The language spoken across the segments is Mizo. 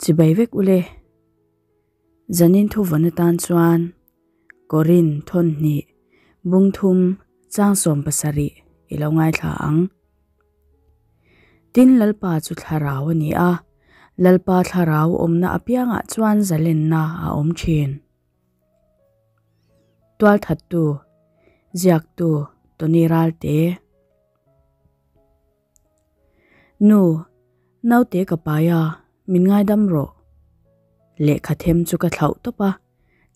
Chibai vek ule. Zanin thu vawn atan chuan Korin thawn hnih bung thum chang 70 i lo ngaithla ang. Tin Lalpa chu thlarau a ni a, Lalpa thlarau awmna apiangah chuan zalenna a awm thin. Tualthattu, Ziaktu, Tony Ralte. Nu, naute ka pai a, min ngaidam rawh. Lehkha them chu ka thlauh tawp a,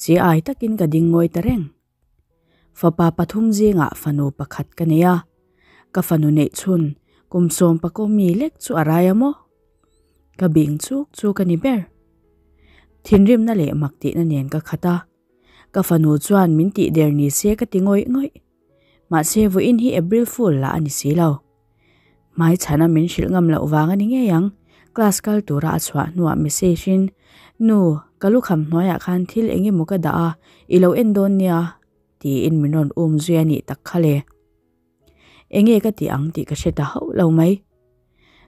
chi ai takin ka ding ngawi ta reng. Fapa pathum zingah fanu pakhat ka nei a, ka fanu neih chhun kum sawm pakaw mi lek chu a rai a maw? Ka bing chuk chu ka ni ber. Thinrimna leh mak tihna nen ka khat a, ka fanu chuan min tih der ni se ka ti ngawih ngawih. Mahse vawiin hi April Fool lah a ni si lo. Hmai chhana min hrilh ngam loh vang a ni ngei ang, class kal tura a chhuah hnuah message in, Nu, ka lukham hnuaiah khan thil eng emaw ka dah a, i lo en dawn nia, tiin min rawn um zui a nih tak kha le. Enge ka tih ang tih ka hre ta hauh lo mai.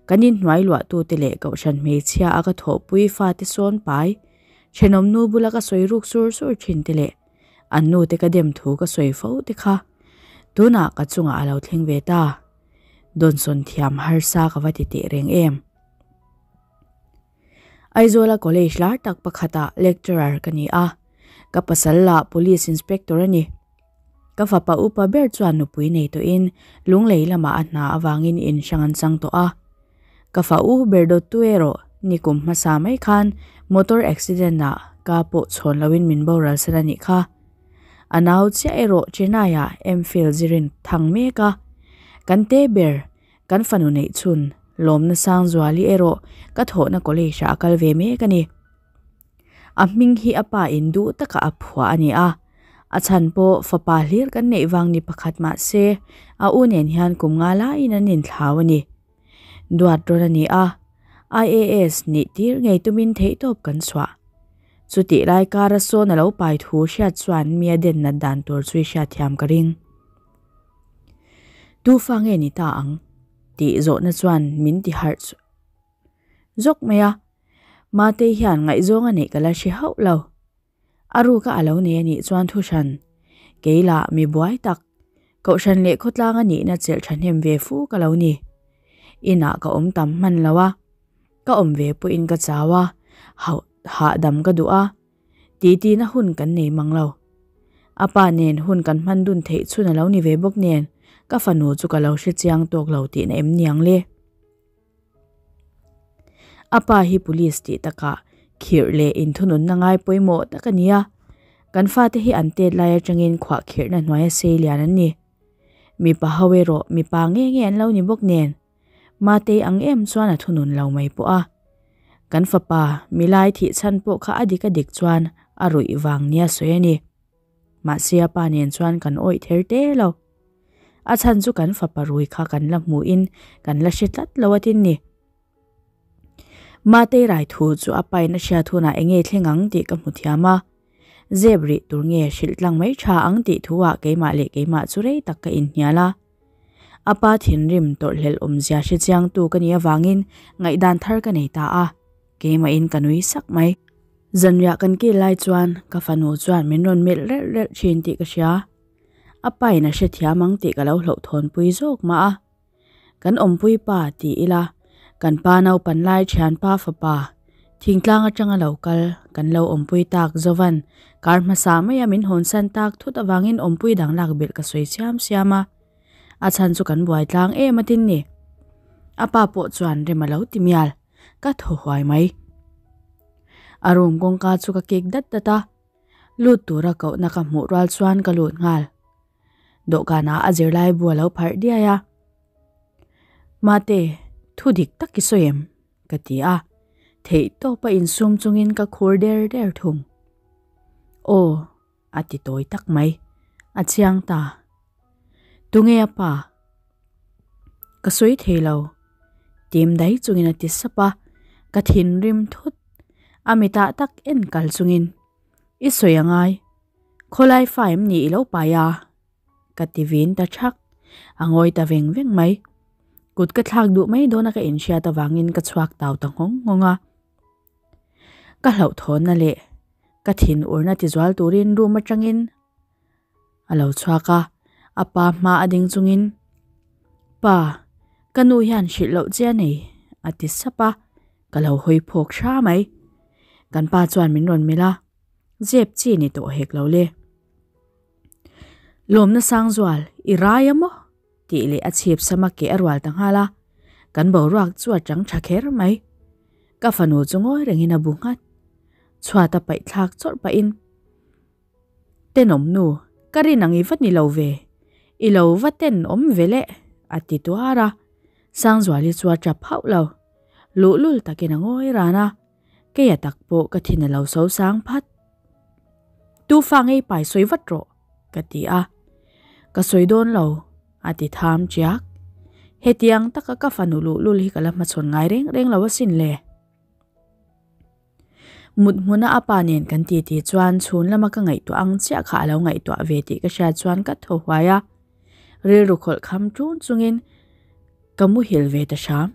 Kan inhnuai luahtute leh kohhran hmeichhia a ka thawhpui fate sawn pai, thenawm nu bula ka sawi ruk sur sur thin te leh an nute ka dem thu ka sawi fo te kha tunah ka chungah a lo thleng ve ta. Dawnsawn thiam harsa ka va ti teh reng em. Aizawla college lar tak pakhatah lecturer ka ni a, ka pasal lah police inspector a ni. Ka fapa upa ber chuan nupui nei tawhin lunglei lamah a hna avangin in hrang an chang tawh a. Ka fa u ber dawttu erawh nikum hmasa mai khan motor accident ah ka pawh chhawn loin min boral san a nih kha. A nau chiah erawh Chennai ah MPhil zirin thang mek a. Kan te ber, kan fanu neih chhun Lawmna Sangzuali erawh ka thawhna college ah a kal ve mek a ni. A hming hi a pa in duh taka a phuah a ni a, a chhan pawh fapa hlir kan neih vang ni pakhat mah se a u nen hian kum nga laiin an inthlau a ni. Duat rawn a ni a, IAS nih tir ngei tumin theihtawp kan chhuah. Chutih lai kara sawn a lo pai thu hriat chuan mi a den nat dan tur chu i hriatthiam ka ring. Tu fa nge ni ta ang? tih zawhna chuan min ti harh zawk mai a, Matei hian ngaihzawng a neih ka la hre hauh lo. A ruka a lo nei a nih chuan thu hran, kei lah mi buai tak, kohhran leh khawtlang a nihna chelh thahnem ve fu ka lo ni. Inah ka awm tam hman lo a, ka awm ve pawhin ka chau a, hauh hahdam ka duh a, titina hun kan nei mang lo. A pa nen hun kan hman dun theih chhun a lo ni ve bawk nen, ka fanu chu ka lo hre chiang tawk lo tihna em niang le. A pa hi police tih takah khirh leh inthununna ngai pawimawh tak a ni a, kan fate hi an tet lai atangin khuah khirhna hnuaia sei lian an ni. Mipa ho erawh mipa nge nge an lo ni bawk nen, Matei ang em chuan a thunun lo mai pawh a. Kan fapa milai thih chhan pawh kha a dik a dik chuan a ruih vang nia sawi a ni. Mahse a pa nen chuan kan awih ther te lo. A chhan chu kan fapa rui kha kan la hmuhin kan la hre tlat lo a tin ni. Matei rai thu chu a pain a hriat hunah enge thleng ang tih ka hmu thiam a. Zep rih tur nge hrilh tlang mai tha ang tih thu ah keimah leh keimah chu rei tak ka inhnial a. A pa thinrim tawrhhlelh awmzia hre chiangtu ka nih avangin ngaihdan thar ka nei ta a, keimahin ka nui sak mai. Zanriah kan kil lai chuan ka fanu chuan min rawn melh relh relh thin tih ka hria. A pain a hrethiam ang tih ka lo hlauhthawnpui zawk mah a. Kan awmpui pa ti ila, kan pa naupan lai thianpa fapa, thingtlang atanga lo kal kan lo awmpui tak Zovan kar hmasa maia min hawnsan tak thut avangin awmpui dang lak belh ka sawi siam siam a. A chhan chu kan buai tlang em atin ni. A pa pawh chuan rem a lo ti mial, ka thaw huai mai. A room kawngka chu ka kik dat dat a. Lut tura kohna ka hmuh rual chuan ka lut nghal. Dawhkanah a zirlai bu a lo pharh diai a. Mate, thu dik tak i sawi em? ka ti a. Theih tawpa insum chungin ka khur der der thung. Aw, a ti tawi tak mai. A chiang ta. Tunge a pa? Ka sawi thei lo. Tim dai chungin a ti sap a, ka thinrim thut. A mitah tak en kal chungin, I sawi a ngai. Khawlai fa em ni i lo pai a? Ka ti vin ta thak. A ngawi ta veng veng mai. Kut ka thlak duh mai dawn a ka inhriat avangin ka chhuak tau ta nghawng nghawng a. Ka hlauhthawnna leh ka thinurna tizual turin room atangin a lo chhuak a, a pa hma a ding chungin, Pa, ka nu hian hrilh loh che a nei, a ti sap a, ka lo hawi phawk hra mai. Kan pa chuan min rawn melh a, zep chi ni tawh hek lo le. Lawmna Sangzual, i rai a maw? tih leh a chhip sama keh a rual ta nghal a, kan boruak chu a chang tha kher mai. Ka fanu chu ngawi rengin a bu nghat. Chhuat a paih thlak chawrh pahin, Tenawm nu, ka rin ang i va ni lo ve, i lo va tenawm ve le, a ti tuar a. Sangzuali chu a tap hauh lo. Luhlul takin a ngawi ran a, keia tak pawh ka thin a lo so sang phat. Tu fa ngei pai sawi vat rawh, ka ti a. Ka sawi dawn lo, a ti tham chiak. Hetiang taka ka fanu luhlul hi ka la hmachhawn ngai reng reng lo asin le. Mut hmuna a pa nen kan titi chuan chhun lama ka ngaihtuah ang chiah kha a lo ngaihtuah ve tih ka hriat chuan ka thaw huai a. Rilru khawlh kham ṭun chungin ka muhil ve ta hram.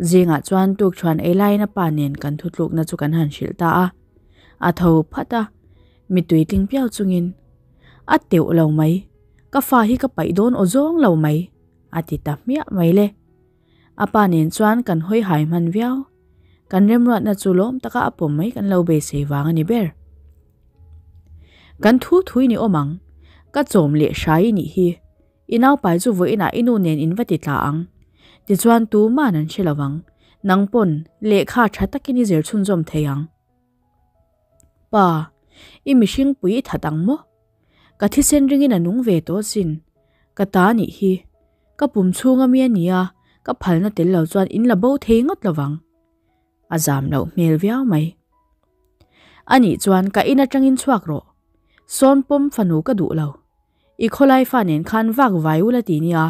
Zingah chuan tukṭhuan ei laiin a pa nen kan thutlukna chu kan han hrilh ta a. A tho phat a, mittui tling piau chungin, A teuh lo mai, ka fa hi ka paih dawn aw zawng lo mai, a ti ta hmiah mai le. A pa nen chuan kan hawi hai hman viau. Kan remruatna chu lawm taka a pawm mai kan lo beisei vang a ni ber. Kan thu thui ni awm ang, ka chawm leh hrai i nih hi. I naupai chu vawiinah i nu nen in va ti tla ang. Tichuan tuman an hre lo vang. Nang pawn lehkha tha takin i zir chhunzawm thei ang. Pa, i mihring pui i that ang maw? Ka thisen ringin a nung ve tawh sin. Ka ta nih hi. Ka pum chhunga mi a nia, ka phalna tel lo chuan in la bo thei ngawt lo vang. A zam loh hmel viau mai. Anih chuan ka in atangin chhuak rawh. Sawn pawm fanu ka duh lo. I khawlai fa nen khan vak vai ula ti nia.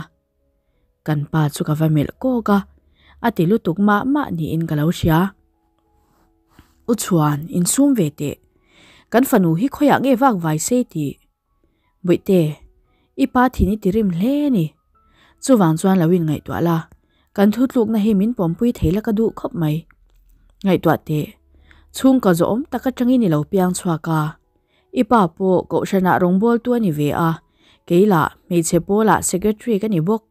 Kan pa chu ka va melh kawk a, a ti lutuk mah mah niin ka lo hria. U Chhuan, insum ve teh. Kan fanu hi khawiah nge vak vai se tih? Bawihte, i pa thin i ti rim hle a ni. Chuvang chuan lo inngaihtuah la, kan thutlukna hi min pawmpui thei la ka duh khawp mai. Ngaihtuah teh, chhungkaw zawhawm tak atangin i lo piang chhuak a, I pa pawh Kohhranah rawngbawltu a ni ve a, kei lah hmeichhe pawlah Secretary ka ni bawk.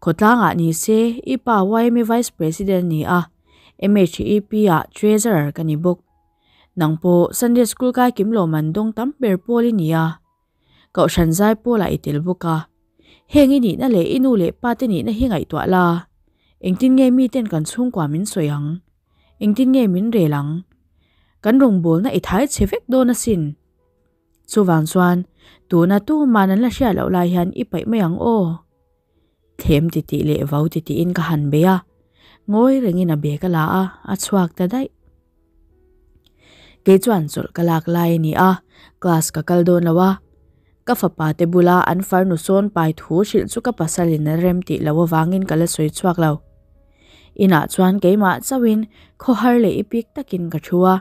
Khawtlangah ni se i pa yma Vice President a ni a, MHEP ah Treasurer ka ni bawk. Nang pawh Sunday School kai kim lawmman dawng tam ber pawl i ni a, Kohhran zai pawlah i tel bawk a. Heng i nihna leh i nu leh pa te nihna hi ngaihtuah la, engtin nge miten kan chhungkua min sawi ang? Engtin nge min rel ang? Kan rawngbawlna i thai chhe vek dawn asin. Chuvang chuan tuna tuman an la hriat loh lai hian i paih mai ang aw. Thlem titih leh vau titihin ka han bei a, ngawi rengin a bag a la a, a chhuak ta daih. Kei chuan chawlh ka lak lai a ni a, class ka kal dawn lo a. Ka fapa te bula an farnu sawn pai thu hrilh chu ka pasalin a rem tih loh avangin ka la sawi chhuak lo. Inah chuan keimah chauhin khawhar leh i pik takin ka thu a.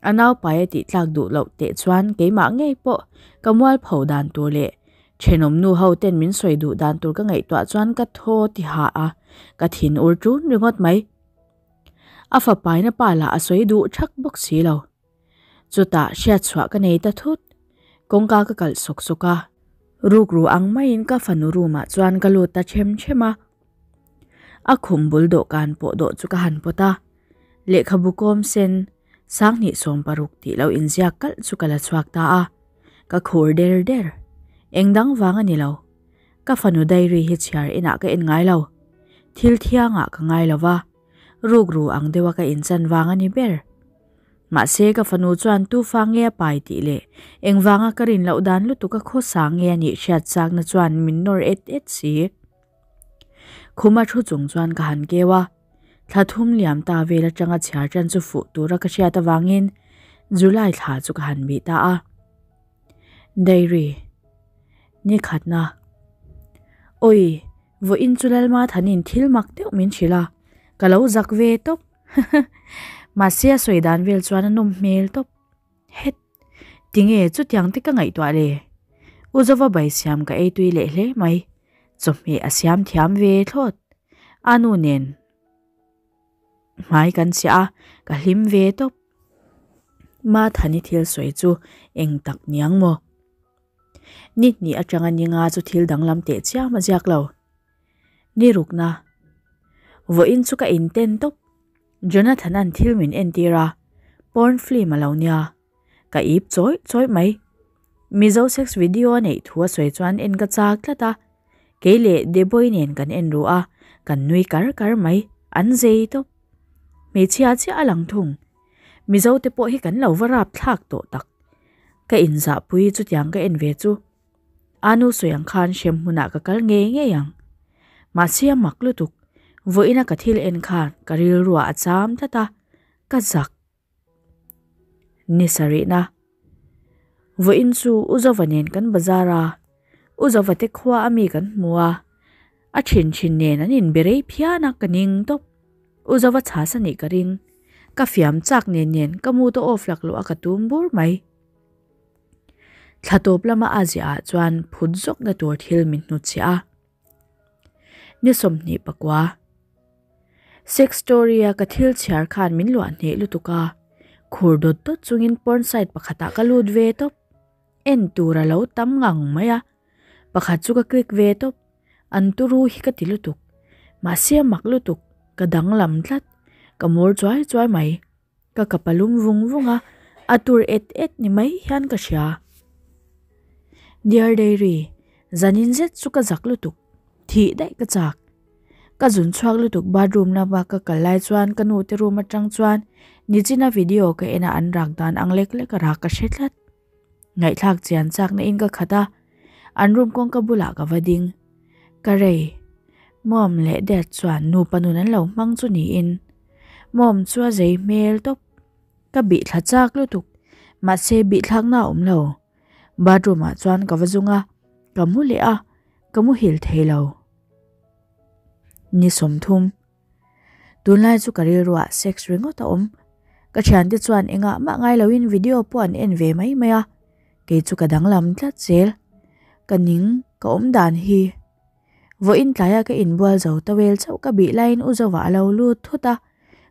A naupai a tih tlak duh loh teh chuan keimah ngei pawh ka mualpho dan tur leh thenawm nu ho ten min sawi duh dan tur ka ngaihtuah chuan ka thaw ti hah a, ka thin ur ṭun ringawt mai. A fapaina pa lah a sawi duh ṭhak bawk si lo. Chutah hriatchhuah ka nei ta thut. Kawngka ka kalh sawk sawk a. Rukru ang maiin ka fanu room ah chuan ka lut ta ṭhem ṭhem a. A khum bul dawhkan pawh dawh chu ka han pawt a. Lehkhabu kawm sen sanghnih 16 tih lo inziak kalh chu ka la chhuak ta a. Ka khur der der. Eng dang vang a ni lo. Ka fanu diary hi chhiar inah ka en ngai lo. Thil thiangah ka ngai lo va. Rukru ang deuha ka inchan vang a ni ber. Mahse ka fanu chuan tu fa nge a pai tih leh engvanga ka rin loh dan lutuk a khawsa nge a nih hriat chakna chuan min nawr et et si. Khuma thu chung chuan ka han keu a, thla thum liam ta vel atanga chhiar tan chu fuh tura ka hriat avangin July thla chu ka han bih ta a. Diary. Ni khatna. Awi, vawiin chu Lalma thanin thil mak deuh min hrilh a, ka lo zak ve tawp. Mahse a sawi dan vel chuan a nawm hmel tawp. Het! Tinge chutiang te ka ngaihtuah le? U Zova bai siam ka ei tui leh hle mai. Chawhmeh a siam thiam ve thlawt. A nu nen hmai kan chiah a, ka hlim ve tawp. Mathani thil sawi chu eng tak niang maw? Ni hnih atanga ni nga chu thil danglam teh chiam a ziak lo. Ni rukna. Vawiin chu ka inten tawp. Jonathan-a'n thil min entir a, porn film a lo nia. Ka ip chawih chawih mai. Mizo sex video a neih thu a sawi chuan en ka chak tlat a. Kei leh Deboi nen kan en ru a, kan nui kar kar mai. An zei tawp. Hmeichhia chiah a lang thung. Mizo te pawh hi kan lo va rap thlak tawh tak. Ka inzahpui chutiang ka en ve chu. Anu sawi ang khan hrem hmunah ka kal ngei ngei ang. Mahse a mak lutuk, vawiina ka thil en khan ka rilruah a cham tlat a, ka zak. Ni sarihna. Vawiin chu U Zova nen kan bazar a, U Zova te khua a mi kan hmu a, a thin thin nen an inbe rei phian a ka ning tawp. U Zova chhas a nih ka ring. Ka fiam chak nen nen ka mood a off laklawh a ka tum bur mai. Thla tawp lama a ziah ah chuan phut zawkna tur thil min hnutchhiah a. Ni 29. Sex story a ka thil chhiar khan min luah hneh lutuk a, khur dawt dawt chungin porn site pakhatah ka lut ve tawp. En tur a lo tam ngang mai a, pakhat chu ka click ve tawp. An turu hi ka ti lutuk, mahse a mak lutuk, ka danglam tlat, ka mur chuai chuai mai. Ka kap a lum vung vung a, a tur et et ni mai hian ka hria. Dear Diary, zanin zet chu ka zak lutuk, thih daih ka chak. Ka zun chhuak lutuk bathroom lama ka kal lai chuan ka nu te room atang chuan nichina video ka en a an rak dan ang lek lek a rak ka hre tlat. Ngaihthlak chian chak na in ka khat a, an room kawngka bulah ka va ding. Ka rei. Mom leh Dad chuan nupa nun an lo hmang chu niin. Mom chu a zei hmel tawp. Ka bih thla chak lutuk. Mahse bih thlakna a awm lo. Bathroom ah chuan ka va zung a, ka mu leh a, ka muhil thei lo. Ni 30. Tunlai chu ka rilruah sex ringawt a awm. Ka thiante chuan engah mah ngai loin video pawh an en ve mai mai a. Kei chu ka danglam tlat zel. Ka ning, ka awm dan hi. Vawiin tlaia ka inbual zo towel chauh ka bih laiin u Zova a lo lut thut a,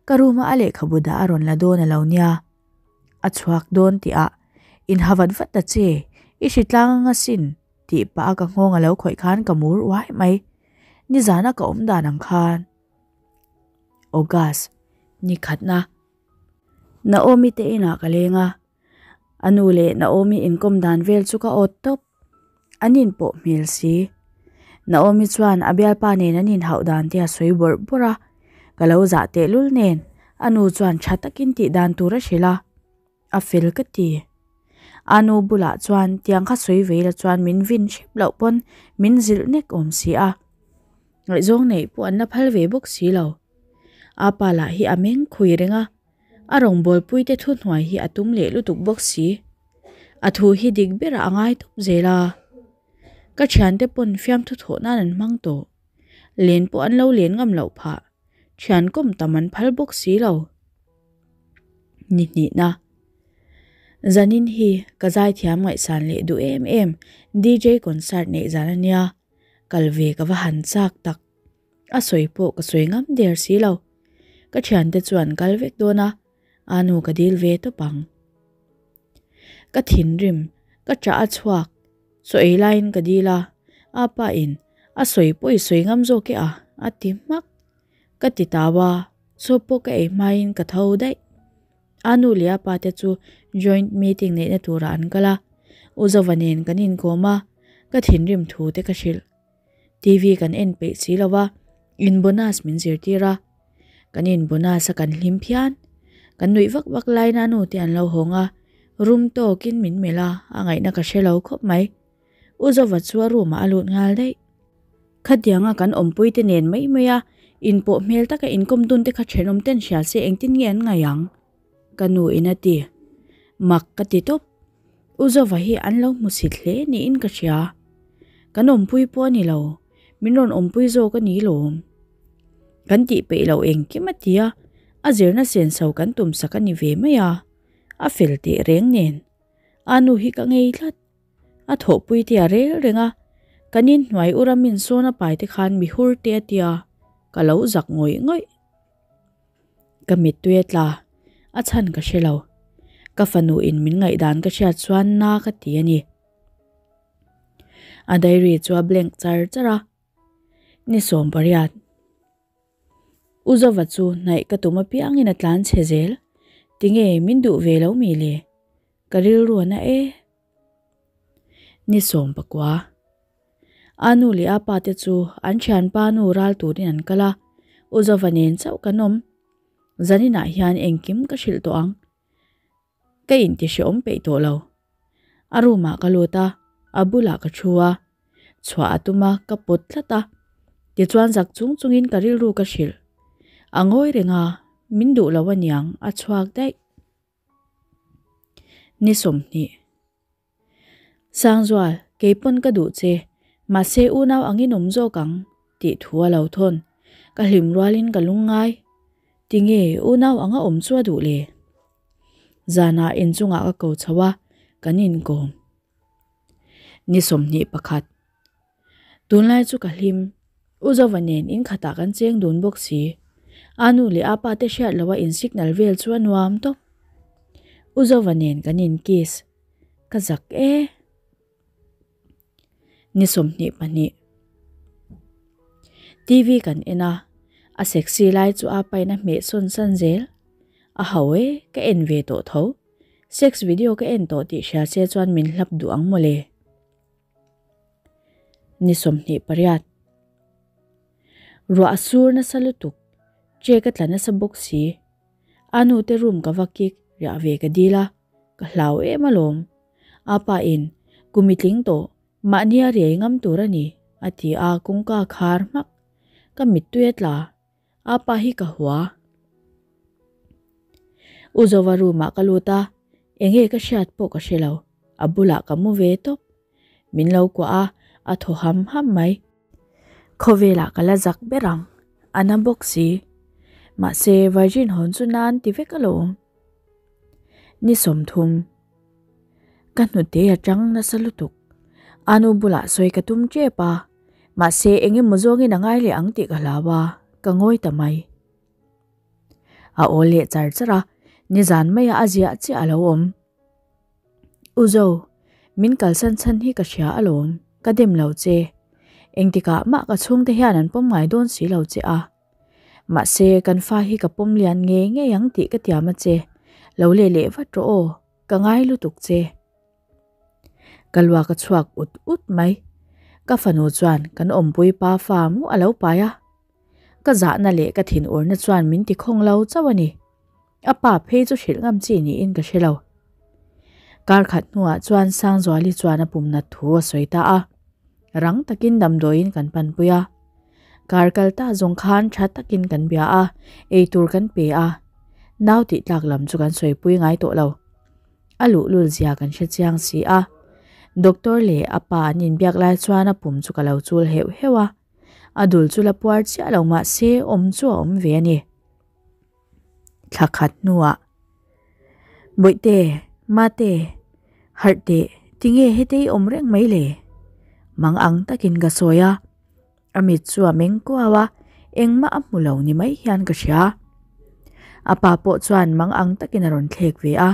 ka room-a a lehkhabu dah a rawn la dawn a lo nia. A chhuak dawn tihah, In ha vat vat ta che, i hritlang anga sin, tih pah a ka nghawng a lo khawih khan ka mur uai mai. Nizana ka awm dan ang khan. August, ni khatna. Naomi te inah ka leng a, A nu leh Naomi inkawm dan vel chu ka awt tawp. An inpawh hmel si. Naomi chuan a bialpa nen an inhauh dan te a sawi bawrh bawrh a. Ka lo zah tehlul nen a nu chuan tha takin tih dan tur a hrilh a. A fel ka ti. A nu bulah chuan tiang kha sawi vei la chuan min vin hrep loh pawn min zilh nek awm si a. Ngaihzawng neih pawh an la phal ve bawk si lo. A pa lah hi a meng khui reng a. A rawngbawlpuite thuhnuai hi a tum leh lutuk bawk si. A thu hi dik berah a ngai tawp zel a. Ka thiante pawn fiamthu thawh nan an hmang tawh. Len pawh an lo len ngam loh phah. Thian kawm tam an phal bawk si lo. Ni hnihna. Zanin hi ka zaithiam ngaihsan leh duh em em DJ concert neih zan a nia. Kal ve ka va han chak tak. A sawi pawh ka sawi ngam der si lo. Ka thiante chuan kal vek dawn a, a nu ka dil ve tawp ang. Ka thinrim, ka chah a chhuak, chaw ei laiin ka dil a, a pa in a sawi pawh i sawi ngam zawk e a, a ti hmak. Ka ti tau a, chaw pawh ka ei hmain ka tho daih. A nu leh a pa te chu joint meeting neihna turah an kal a, U Zova nen kan inkawm a, ka thinrim thu te ka hrilh. TV kan en peih si lo a, in bonus min zirtir a. Kan in bonus a kan hlim phian. Kan nuih vak vak lain a nu te an lo hawng a, room tawkin min melh a, a ngaihna ka hre lo khawp mai. U Zova chu a room ah a lut nghal daih. Khatianga kan awmpui te nen mai mai a, inpawh hmel taka inkawm dun te kha thenawm ten hria se engtin nge an ngaih ang? Ka nu in a ti. Mak ka ti tawp. U Zova hi an lo hmusit hle niin ka hria. Kan awmpui pawh a ni lo, min rawn awmpui zawk a ni lawm. Kan tih peih loh engkim a ti a, a zirna senso kan tumsak a ni ve mai a, a fel teh reng nen. A nu hi ka ngei tlat. A thawhpui te a rel reng a, kan inhnuai u ramin sawn a pai te khan mi hur te a tia, ka lo zak ngawih ngawih. Ka mittui a tla, a chhan ka hre lo. Ka fanu in min ngaihdan ka hriat chuan na ka ti a ni. A diary chu a blank char char a. Ni 18. U Zova chu hnaih ka tum apiangin a tlan chhe zel. Tinge min duh ve lo mi le? Ka rilru a na e. Ni 19. A nu leh a pa te chu an thianpa nu ral turin an kal a, U Zova nen chauh kan awm. Zaninah hian engkim ka hrilh tawh ang. Ka intihreawm peih tawh lo. A room ah ka lut a, a bulah ka thu a. Chhuah a tum a, ka pawt tlat a. Tichuan zak chung chungin ka rilru ka hrilh. A ngawi reng a, min duh lo aniang a chhuak daih. Ni 20. Sangzual, keipawn ka duh che, mahse unau angin awm zawk ang, tih thu a lo thawn. Ka hlim rualin ka lung ngai. Tinge unau anga awm chu a duh le? Zanah inchungah ka ko chho a, kan inkawm. Ni 21. Tunlai chu ka hlim. U Zova nen in khatah kan cheng dun bawk si. A nu leh a pa te hriat loha in signal vel chu a nuam tawp. U Zova nen kan in kiss. Ka zak e. Ni 22. TV kan en a, a sexy lai chu a pain a hmeh sawn san zel. A ho e, ka en ve tawh tho. Sex video ka en tawh tih hria se chuan min hlap duh ang mawle. Ni 28. Ruah a sur nasa lutuk, che ka tla nasa bawk si. A nu te room ka va kik riah ve ka dil a, ka hlau em alawm. A pa in, kum i tling tawh, mahni a riai ngam tur a ni, a ti a kawngka khar hmak. Ka mittui a tla, a pa hi ka hua. U Zova room ah ka lut a, enge ka hriat pawh ka hre lo, a bulah ka mu ve tawp. Min lo kuah a, a thaw ham ham mai. Khawvelah ka la zak ber ang, a na bawk si. Mahse virgin hawn chu nan ti vek alawm. Ni 30. Ka hnute a tang nasa lutuk. A nu bulah sawi ka tum tep a, mahse engemaw zawngin a ngai leh ang tih ka hlau a, ka ngawi ta mai. A aw leh char char a, nizan maia a ziah chiah a lo awm. U Zo, min kalsan chhan hi ka hria alawm, ka dem lo che. Engtikah mah ka chhungte hian an pawm ngai dawn si lo che a. Mahse kan fa hi ka pawm lian ngei ngei ang tih ka tiam a che. Lo leh leh vat rawh aw, ka ngai lutuk che. Ka luak a chhuak ut ut mai. Ka fanu chuan kan awmpui pa fa mu a lo pai a. Ka zahna leh ka thin urna chuan min ti khawng lo chauh a ni. A pa phei chu hrilh ngam chi niin ka hre lo. Kar khat hnuah chuan Sangzuali chuan a pumna thu a sawi ta a. Rang takin damdawiin kan panpui a. Kar kal ta zawng khan tha takin kan bia a, eitur kan pe a. Nau tih tlak lam chu kan sawipui ngai tawh lo. A luhlul zia kan hre chiang si a. Doctor leh a pa an inbiak lai chuan a pum chu ka lo chul heuh heuh a. A dul chu la puar chiah lo mahse awm chu a awm ve a ni. Thla khat hnuah Bawihte, Mate, harh teh, tinge hetei awm reng mai le? Mang ang takin ka sawi a. A mit chu a meng kuau a, engmah a hmu lo ni mai hian ka hria. A pa pawh chuan mang ang takin a rawn thlek ve a.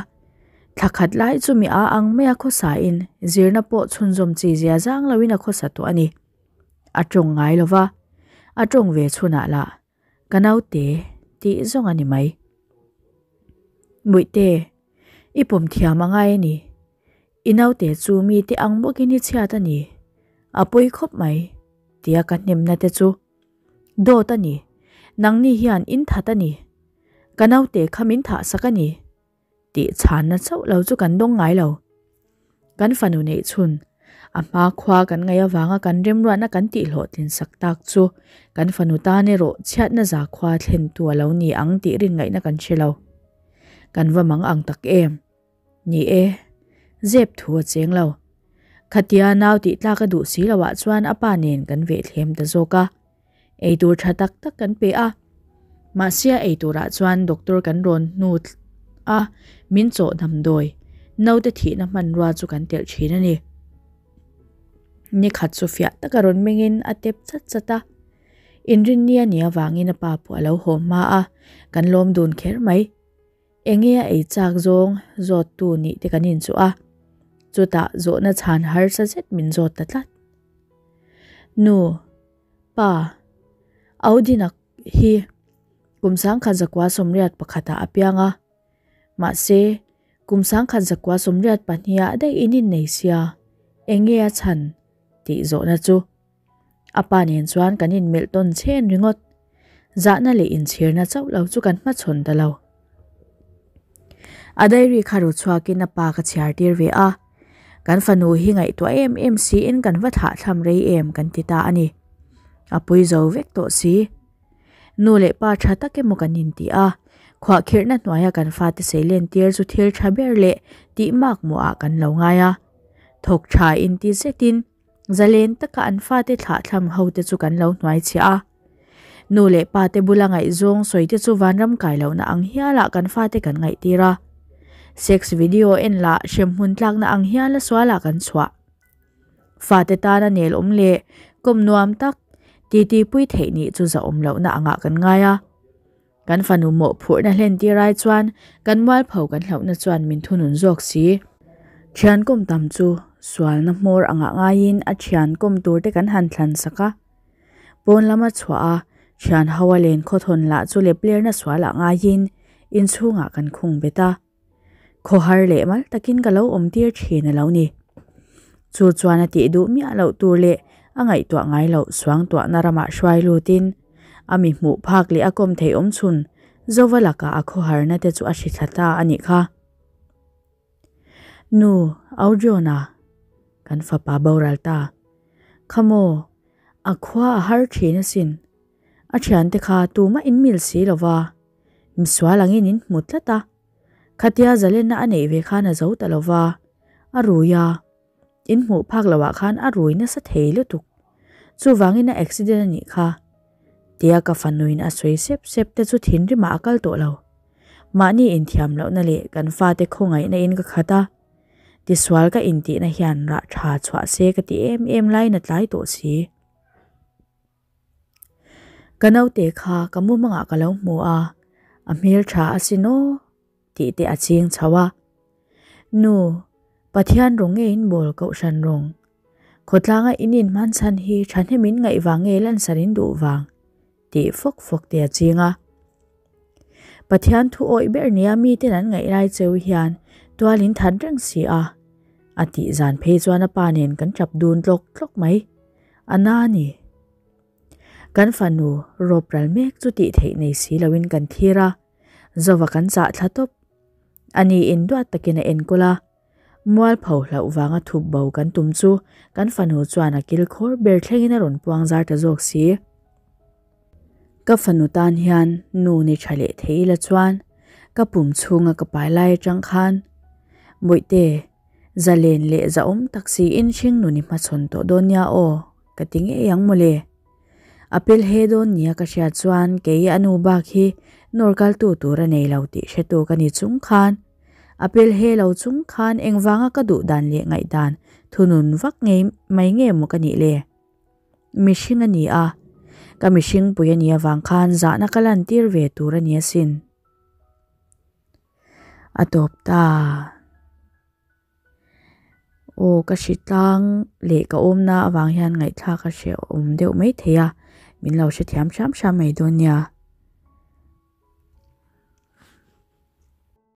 Thla khat lai chu mi a ang mai a khawsa in zirna pawh chhunzawm chi zia zang loin a khawsa tawh a ni. A tawng ngai lova, a tawng ve chhunah lah ka naute tih zawng a ni mai. Bawihte, i pawm thiam a ngai a ni. I naute chu mite ang bawkin i chhiat a ni. A pawi khawp mai, tia ka hnemna te chu. Dawt a ni, nangni hian in that a ni. Ka naute kha min thah sak a ni. Tih chhanna chauh lo chu kan dawng ngai lo. Kan fanu neih chhun, a hma khua kan ngaih avanga kan remruatna kan tih hlawhtlin sak tak chu kan fanu tan erawh chhiatna za khua thlen tu a lo ni ang tih rin ngaihna kan hre lo. Kan va mang ang tak em? Ni e, zep thu a cheng lo. Khatia nau tih tlak a duh si loah chuan a pa nen kan veh thlem ta zawk a. Eitur tha tak tak kan pe a. Mahse a eiturah chuan doctor kan rawn hnu a, min chawh damdawi, naute thihna hmanrua chu kan telh thin a ni. Ni khat chu fiah taka rawn mengin a tep chat chat a. Inrinni a nih avangin a pa pawh a lo haw hma a, kan lawm dun kher mai. Enge a ei chak zawng zawt tu nih te kan inchuh a, chutah zawhna chhan harsa zet min zawt ta tlat. Nu, pa, Audinak hi kum 1981 ah a piang a, mahse kum 1982 ah daih in innei sia, enge a chhan tih zawhna chu A pa nen chuan kan inmelh tawn chhen ringawt. Zahna leh inchhirna chauh lo chu kan hmachhawn ta lo. A diary kha ru chhuakin a pa ka chhiar tir ve a. Kan fanu hi ngaihtuah em em siin kan va thlah thlam rei em kan ti ta a ni. A pui zo vek tawh si. Nu leh pa tha tak emaw kan inti a, khuahkhirhna hnuaia kan fate seilen tir chu thil tha ber leh tih makmawhah kan lo ngai a. Thawk tha inti zetin Zalen taka an fate thlahthlam ho te chu kan lo hnuai chhiah a. Nu leh pa te bula ngaihzawng sawi te chu vanram kai lohna ang hialah kan fate kan ngaihtir a. Sex video en lah hremhmun tlakna ang hiala sualah kan chhuah. Fate tana nel awm leh kawm nuam tak, titi pui theih nih chu zahawm lohna angah kan ngai a. Kan fanu mawhphurhna hlen tir ai chuan kan mualpho kan hlauhna chuan min thunun zawk si. Thian kawm tam chu sualna hmawr angah ngaiin a thian kawm tur te kan han thlan sak a. Pawn lama chhuah a thian ho a len khawthawn lah chu leplerna sualah ngaiin inchhungah kan khung bet a. Khawhar leh mal takin ka lo awm tir thin a lo ni. Chu chuan a tih duh miah loh tur leh a ngaihtuah ngai loh suangtuahna ramah hruai lutin a mi hmuh phak leh a kawm theih awm chhun Zova lakah a khawharna te chu a hri thla ta a nih kha. Nu, Audriona, kan fapa boral ta. Kha maw, a khua a har thin asin. A thiante kha tumah in mil si lo va, misual angin in hmu tlat a. Khatia zalenna a neih ve khan a zo ta lo va, a rui a, in hmuh phak loah khan a rui nasa thei lutuk. Chuvangin a accident a nih kha. Tia ka fanuin a sawi sep sep te chu thinrimah a kal tawh lo. Mahni inthiam lohna leh kan fate khawngaihna in ka khat a, tisual ka intihna hian rah tha chhuah se ka ti em em laiin a tlai tawh si. Ka naute kha ka mumangah ka lo hmu a, a hmel tha asin aw tih te a ching chho a. Nu, Pathian rawng nge in bawl kohhran rawng? Khawtlanga in inhman chhan hi thahnem in ngaih vang nge lansar in duh vang? tih fawk fawk te a ching a. Pathian thu awih ber nia miten an ngaih lai cheu hian tual in that reng si a, a tih zan phei chuan a pa nen kan tap dun tlawk tlawk mai. A na a ni. Kan fanu rawp ral mek chu tih theih nei si loin kan thlir a, Zova kan chah thla tawp. A ni in duat takin a enkawl a, mualpho hlauh vanga thup bo kan tum chu kan fanu chuan a kil khawr ber thlengin a rawn puang zar ta zawk si. Ka fanu tan hian nu ni tha leh thei ila chuan ka pum chhunga ka pai lai atang khan Bawihte, Zalen leh zahawm tak siin hringnun i hmachhawn tawh dawn nia aw, ka ti ngei ang mawle. A pel he dawn nia ka hriat chuan kei a nu bak hi nawr kaltu tur a nei lo tih hretu ka ni chung khan, a pel he lo chung khan engvanga ka duh dan leh ngaihdan thunun vak ngei mai nge maw ka nih le? Mihring a ni a, ka mihringpui a nih avang khan zahna ka lantir ve tur a ni asin. A tawp ta. Aw ka hri tlang leh ka awmna avang hian ngaihthlak a hrehawm deuh mai thei a, min lo hrethiam hram hram mai dawn nia.